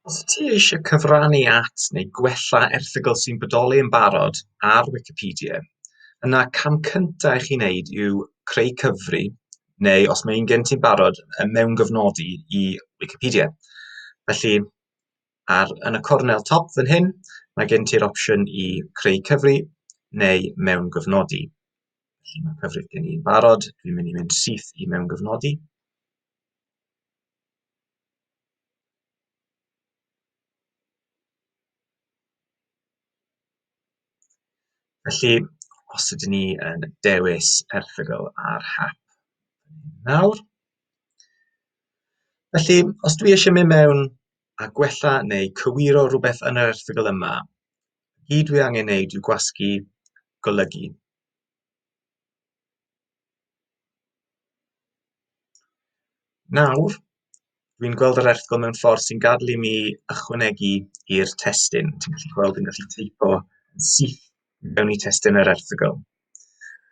Os ti eisiau cyfrannu at neu gwella erthygl sy'n bodoli yn barod ar Wicipedia, yna cam cyntaf i chi wneud yw creu cyfri, neu os mae un gen ti'n barod, mewngofnodi i Wicipedia. Felly, yn y cornel top fan hyn, mae gen ti'r opsiwn i creu cyfri neu mewngofnodi. Felly mae cyfrif gen i'n barod, dwi'n mynd i mynd syth i mewngofnodi. Felly, os ydyn ni yn dewis erthygl ar hap nawr. Felly, os dwi eisiau mynd mewn a gwella neu cywiro rhywbeth yn yr erthygl yma, gyd dwi angen wneud yw gwasgu golygu. Nawr, dwi'n gweld yr erthygl mewn ffordd sy'n gadael i mi ychwanegu i'r testun. Ti'n gallu gweld dwi'n gallu teipo yn syth mewn i testun yr erthygl.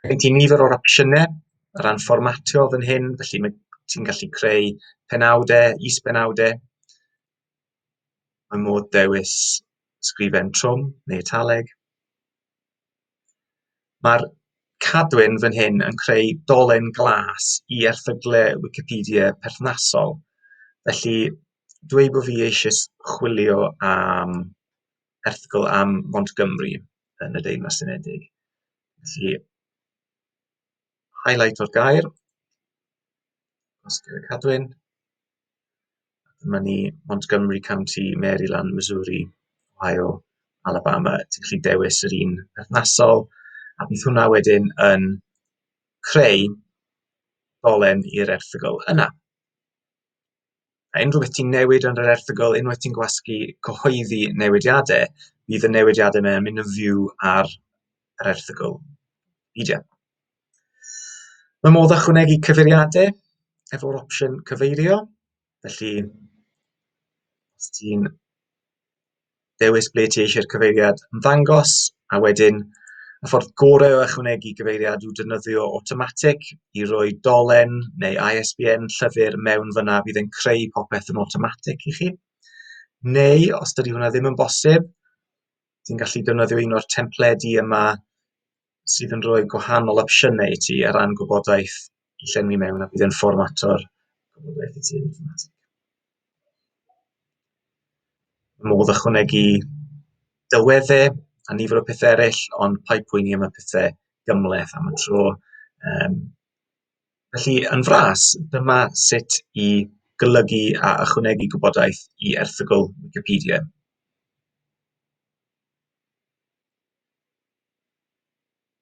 Mae gen ti nifer o'r opsiynau o ran fformatio fan hyn, felly mae ti'n gallu creu penawdau, is-benawdau. Mae modd dewis sgrifen trwm neu italeg. Mae'r cadwyn fan hyn yn creu dolen glas i erthygle Wicipedia perthnasol. Felly, dweud bod fi eisiau chwilio am erthygl am Montgomery yn y Deyrnas Unedig. Felly, highlight o'r gair, gwasgu'r cadwyn, Dyma ni, Montgomery County, Maryland, Missouri, Ohio, Alabama. Ti'n gallu dewis yr un perthnasol, a bydd hwnna wedyn yn creu dolen i'r erthygl yna. A unrhyw beth ti'n newid yn yr erthygl, unwaith ti'n gwasgu cyhoeddi newidiadau, bydd y newidiadau yma yn mynd yn fyw ar yr erthygl Wikipedia. Mae modd ychwanegu cyfeiriadau efo'r opsiwn cyfeirio, felly os ti'n dewis ble ti eisiau'r cyfeiriad ymddangos, a wedyn y ffordd gorau o ychwanegu cyfeiriad yw defnyddio automatic i roi dolen neu ISBN llyfr mewn fan'na fydd yn creu popeth yn automatic i chi. Neu os dydy hwnna ddim yn bosib, ti'n gallu defnyddio un o'r templedi yma sydd yn rhoi gwahanol opsiynau i ti ar ran gwybodaeth i llenwi mewn a bydd yn fformato'r gwybodaeth i ti yn awtomatig. Modd ychwanegu delweddau a nifer o pethau eraill, ond paid poeni am y pethau gymhleth am y tro. Felly, yn fras, dyma sut i golygu a ychwanegu gwybodaeth i erthygl Wicipedia.